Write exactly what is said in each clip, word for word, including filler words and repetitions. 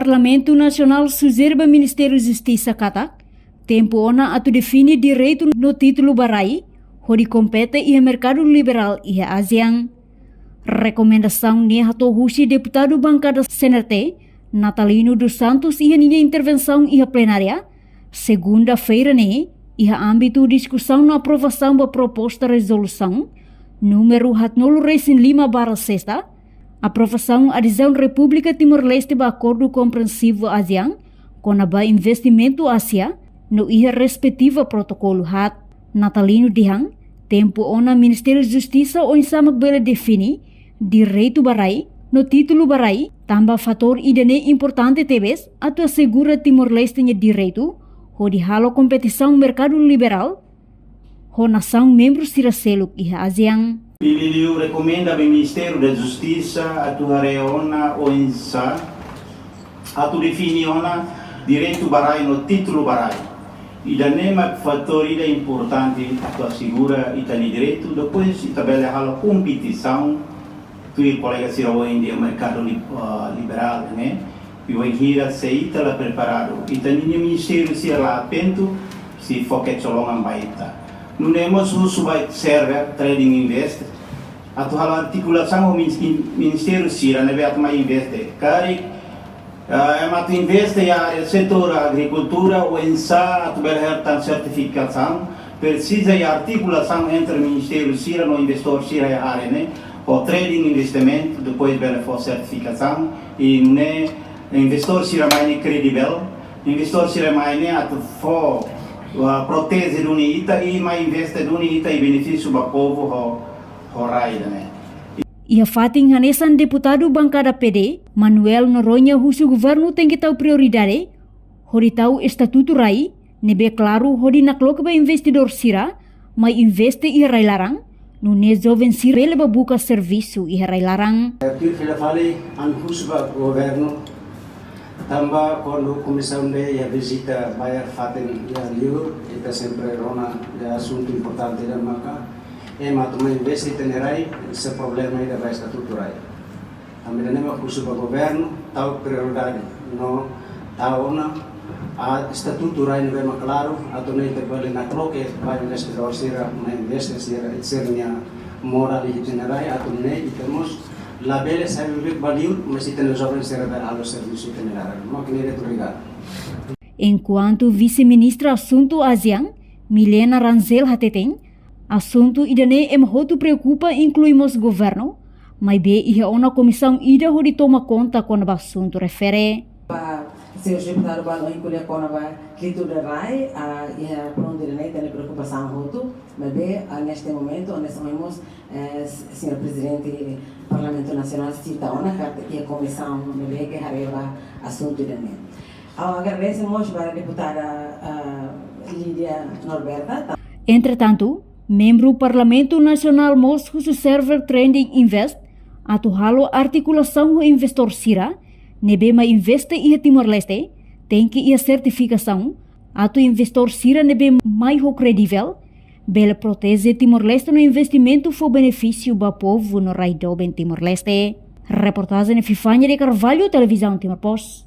Parlamentu Nasionál sujere ba Ministériu Justisa katak tempu ona atu define direitu no títulu ba rai hodi kompete iha merkadu liberál iha ASEAN. Rekomendasaun ne'e hato'o husi deputadu bankada C N R T, Natalino dos Santos, iha ninia intervensaun iha plenária segunda-feira ne'e, iha ámbitu diskusaun no aprovasaun ba proposta rezolusaun númeru haatnulu resin lima barra sesta, aprovasaun adezaun Repúblika Timor-Leste ba Akordu Komprensivu ASEAN kona-ba investimentu Ásia, no iha respetiva protokolu haat. Natalino dehan, tempu ona Ministériu Justisa oinsá mak bele define direitu ba rai no títulu ba rai, tanba fatór ida-ne'e importante tebes atu asegura Timor-Leste nia direitu hodi halo kompetisaun merkadu liberál ho nasaun membru sira seluk iha ASEAN. Liuliu rekomenda ba Ministériu da Justisa atu haree ona oinsá atu define ona direitu ba rai no títulu ba rai. Ida-ne'e mak fatór ida importante atu asegura ita-nia direitu, depois ita bele halo kompetisaun tuir kolega sira ohin dehan merkadu li-, ah, liberál ne'e. I wainhira se ita la preparadu, ita-nia ministériu sira la atentu, sei fó kecolongan ba ita. Nune'e mós husu ba SERVE, Trade and Invest, atu halo artikulasaun ho minis-, ministériu sira ne'ebé atu mai investe. Karik, ah, ema atu investe iha área setór agrikultura, oinsá atu bele hetan sertifikasaun, presiza iha artikulasaun entre ministériu sira no investór sira iha área ne'e, ho Trade and Investment, depois bele fó sertifikasaun, i nune'e investór sira mai ne'e kredivel, investór sira mai ne'e atu fó, ah, proteje duni ita i mai investe duni ita i benefísiu ba povu ho, ho rai ida-ne'e. Iha fatin hanesan, deputadu bankada P D, Manuel Noronha, husu governu tenke tau prioridade hodi tau estatutu rai ne'ebé klaru hodi nakloke ba investidór sira mai investe iha rai-laran, nune'e joven sira bele bá buka servisu iha rai-laran. Tuir fila fali, ami husu ba governu, tanba kuandu komisaun B iha vizita Bayer fatin iha liur, ita sempre rona iha asuntu importante ida maka ema atu mai investe iha rai, sei problema ida ba estatutu rai. Ami ida-ne'e mak husu ba governu tau prioridade no tau ona estatutu rai ne'ebé mak klaru, atu nune'e ita bele nakloke ba investidór sira mai investe sira, sira-nia moral iha rai, atu nune'e ita mós labele sai beibeik ba liur, mas ita-nia joven sira bele halo servisu iha rai. Mak ne'e de'it, obrigadu. Enkuantu Vise-Ministra Asuntu ASEAN, Milena Rangel, hateten, asuntu ida-ne'e ema hotu preokupa, inklui mós governu, maibé iha ona komisaun ida hodi toma konta kona-ba asuntu refere. Ba señór deputadu ba no inklui kona-ba títulu ba rai, ah, iha prontu ida-ne'e ita-nia preokupasaun hotu, maibé, ah, neste momento, neste momento, eh, señór Prezidente Parlamentu Nasionál sita ona katak iha komisaun ne'ebé ke haree ba asuntu ida-ne'e. Ha'u agradese mós ba deputada, ah, Lídia Norberta. Entretantu, membru Parlamentu Nasionál mós husu SERVE Trade and Invest atu halo artikulasaun ho investór sira ne'ebé mai investe iha Timor-Leste, tenke iha sertifikasaun, atu investór sira ne'ebé mai ho kredivel, bele proteje Timor-Leste no investimentu fó benefísiu ba povu no rai doben Timor-Leste. Reportajen Epifania de Carvalho, Televizaun Timor Post.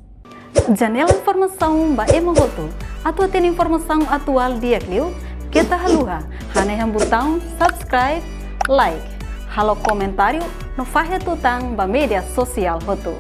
Janela informasaun ba ema hotu. Atu hatene informasaun atuál di'ak liu, keta haluha hanehan butaun subscribe, like, halo komentáriu no fahe tutan ba média sosiál hotu.